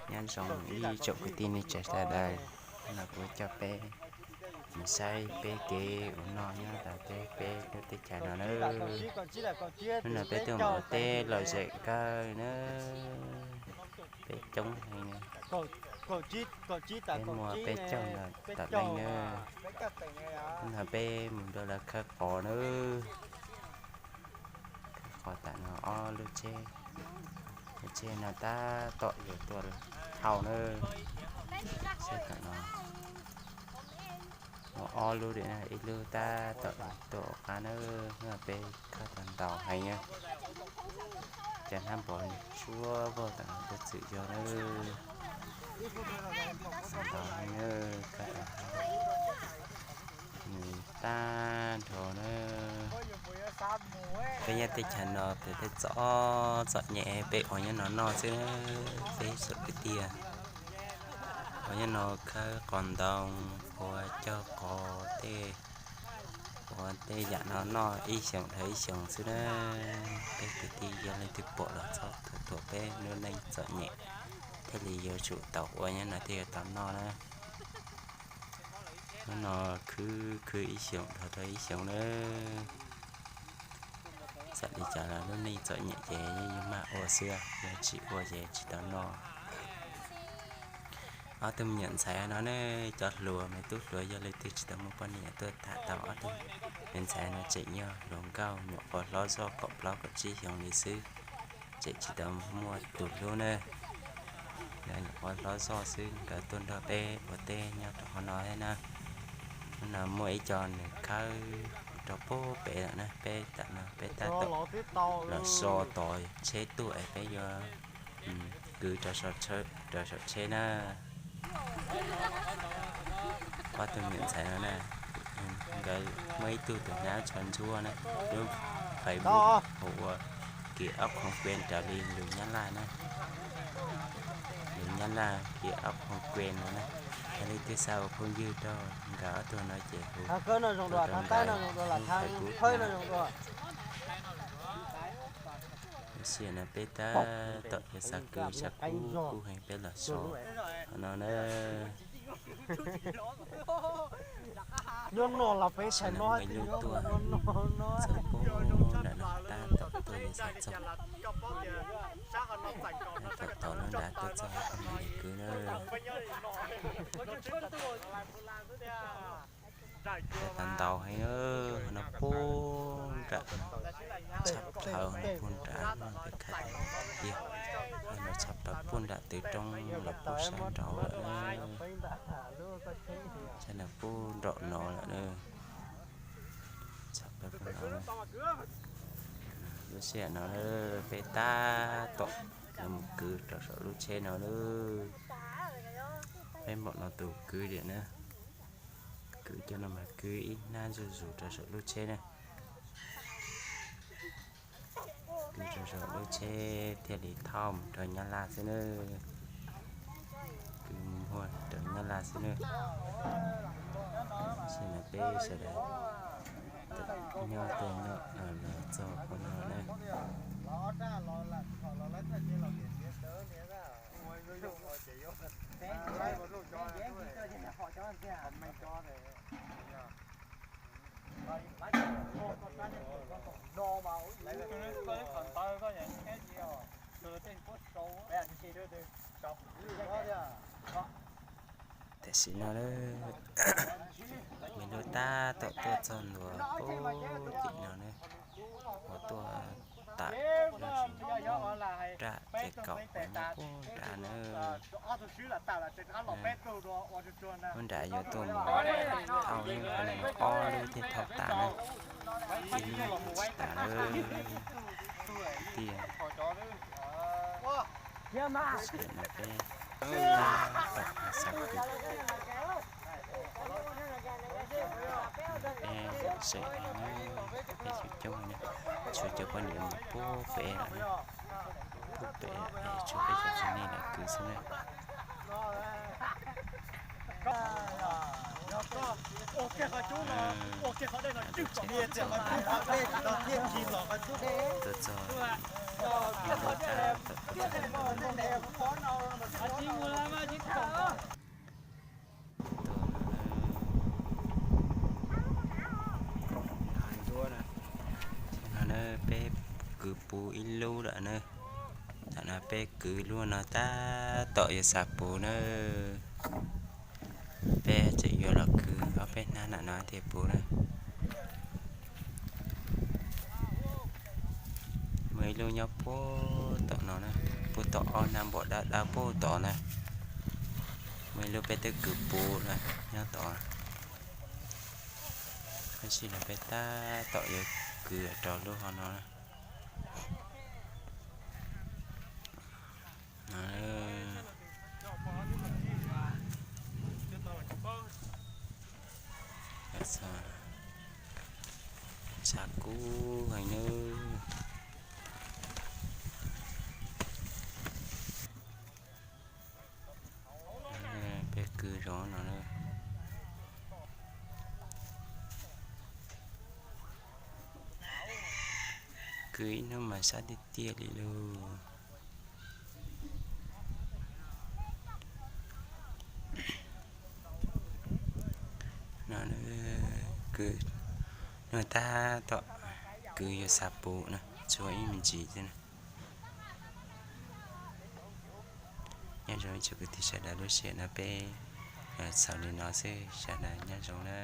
Nyob zoo ib tsoom kwv tij neej tsa sawv daws, no kuv coj peb mus saib peb kev ua noj nyob rau peb lub teb chaws no na. Hnub no peb tuaj mus ua teb lom zem kawg na, peb coob heev na, peb muaj peb caug no tom leej na. Hnub no peb mus nrog lawv khawb qos na. Khawb qos tam no ob lub tsheb, lub tsheb no tab tom yuav tuaj thauj na. Tsheb tam no muaj ob lub li na, ib lub tab tom tuaj ua qab na, peb khawb tau ntau heev na. Cov hnab npov suab vog tam no tuaj txwm yog na, ntau heev na, khawb tau tag nrho na. Peb nyob teb chaws no peb txom txom nyem peb ua nyob no noj xwb na, peb txom kwv tij ua nyob no khawb qos ntoo, ua caug qos tej, ua tej yam no noj ib xyoos dhau ib xyoos xwb na. Peb kwv tij yog leej twg pom los txhob thuam peb lub neej txom nyem, thiaj li yuav tsum tau ua nyob no thiaj yuav tau noj na. Hnub no khwb khwb ib xyoos dhau rau ib xyoos na. Txawm li cas los lub neej txom nyem ces yeej maj ua xwb, yog tsis ua ces tsis tau noj. Ob tug me nyuam ntxhais no ne, cov hluas me tub hluas yog leej twg tsis tau muaj poj niam tuaj tham tau ob tug me ntxhais no tseem yog hluas nkauj nyuam qhuav hlob zoj kaum plaub kaum tsib xyoos li xwb, tseem tsis tau muaj tus hlub na. Nkawd nyuam qhuav hlob zoj xwb, nkawd tuaj nrog peb ua teb nyob rau qhov no thiab na. Hnub no muaj ib co nws khawb rau pem lawm na, peb tam no peb tab tom los so tos tsheb tuaj es peb yuav kwv rau saum tsheb na. Ob tug me nyuam ntxhais no na, nkawd muaj ib tug tus hnab tsho ntsuab na, lub Facebook hu ua Kiv Ob Khoom Kuen raws li lus Nyab Laj na. Lus Nyab Laj Kiv Ob Khoom Kuen no na. Yog leej twg xav ua phooj ywg rau nkawd ob tug no ces hu tuaj rau nkawd lub Facebook na. Lub sij hawm no peb tab tom yuav xa kwv, xa kub kub heev peb los so qhov no na. Hnub no los peb txhais no ib lub tuaj txog pem nram no tab tom tuaj yuav xa txog. Tab tom tos lub nrad tuaj txog peb mam li kwv na. Khawb tau ntau heev, no puag nram no, tshaj plaws no puag nram no peb khawb tau tiag. No tshaj plaws puag nram tw roob los puag sab nraud lawm na. Sab nraud puag nraum no lawm na. Tshaj plaws puag nraud na. Lub sij hawm no peb tab tom yuav mus kwv rau saum lub tsheb no na. Peb npaum no tus kwv tiag na. Kwv cov no mas kwv ib hnab zuj zus rau saum lub tsheb na. Kwv rau saum lub tsheb thiaj li thauj mus rau Nyab Laj xwb na. Kwv mus muag rau Nyab Laj xwb na. Tam sim no peb sawv daws nyob tej no los txog qhov no na. Tam sim no me lub tab tom tuaj txog ntua puag tim no ne, uas tuaj tam nram ces kaum uas nyob puag nrad na. Lub nrad yuav tuaj mus thauj lub, ob lub thiaj thauj tas na, ib lub tsis tas na. Tiag, tam sim no peb tab tom xa kwv, peb zem heev na, peb coob coob na, tshuav cov poj niam mus puag pem lawm na, puag pem es tshuav peb cov txiv neej lam kwv xwb na. Tuaj txog, tuaj txog, tuaj txog, tuaj txog. Peb kwv lub no tab tom yuav xav puv na. Peb tseem yuav los kwv ob peb hnab nram no thiaj puv na. Muaj ib lub nyob puag tom no na, puag tom ob hnab npam dawb dawb puag tom na. Muaj ib lub peb twb kwv puv na, nyob tom. Tab sis los peb tab tom yuav kwv rau lub hauv no na. Tshav kub heev nawb. Peb kwv zov no na. Kwv ib hnub mas sab tiag tiag li lauj. No, kwv, no tab tom kwv yuav xav puv na, tshuav ib me ntsis xwb na. Nyob zoo ib tsoom kwv tij sawv daws, lub sij hawm no peb txaus li no xwb, sawv daws nyob zoo na.